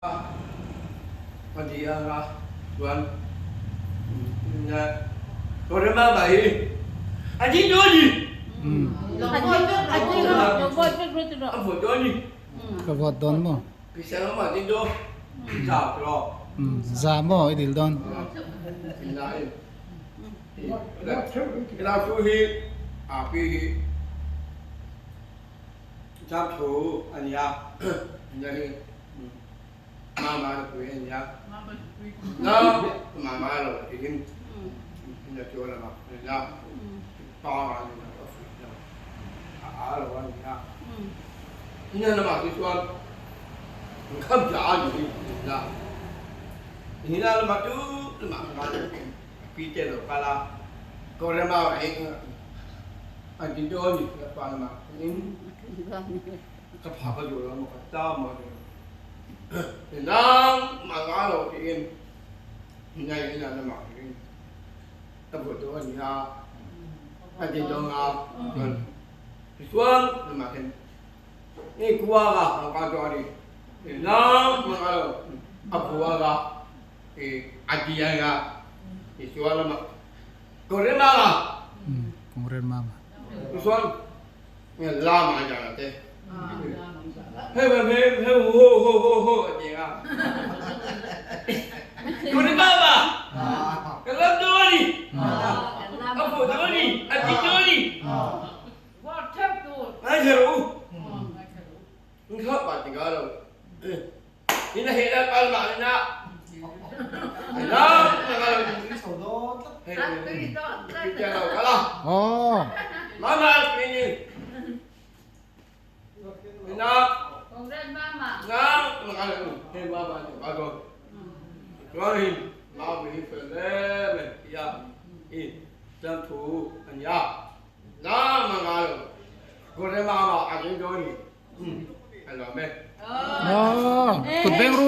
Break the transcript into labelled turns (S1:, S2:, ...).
S1: A ni anga chuan Korema mah hi a thi dawn ni. A vote dawn ni.
S2: Ka vote dawn maw?
S1: Pisang a mah din dawn. Za tawh.
S2: Za maw i dil dawn?
S1: Helai thu hi a pi hi Zam thu a ni a, nia hi mama nupui a ni a, na mama lo tiin ina chu lama a ni a, pa a ni lo a fuih lo a a lo a ni a, ina lamah te chuan kham ja a ni hi a ni a, ina lamah chu lamah khan pi te lo kal a, Korema an ti dawn ni pa lamah in ka pha ka duh lo maw ka ta maw ti nang mah nga lo tiin nai in an lamah tiin ka buh duh a ni a a ti dawn a tichuan lamah hian ni kua ka ang ka chu a ni nang mah nga lo a bua ka i a ti a nga tichuan lamah Kawremama
S2: Kawremama
S1: tichuan Lama a jana te hei hei hei ho ho ho ho a ti a Kawremama ka lam dawn a ni a pawh dawn a ni a ti dawn a ni ngaithla rawh u Ngkhap a ti ngai lo In a heh lai pal mah in a
S2: Kut beng ru.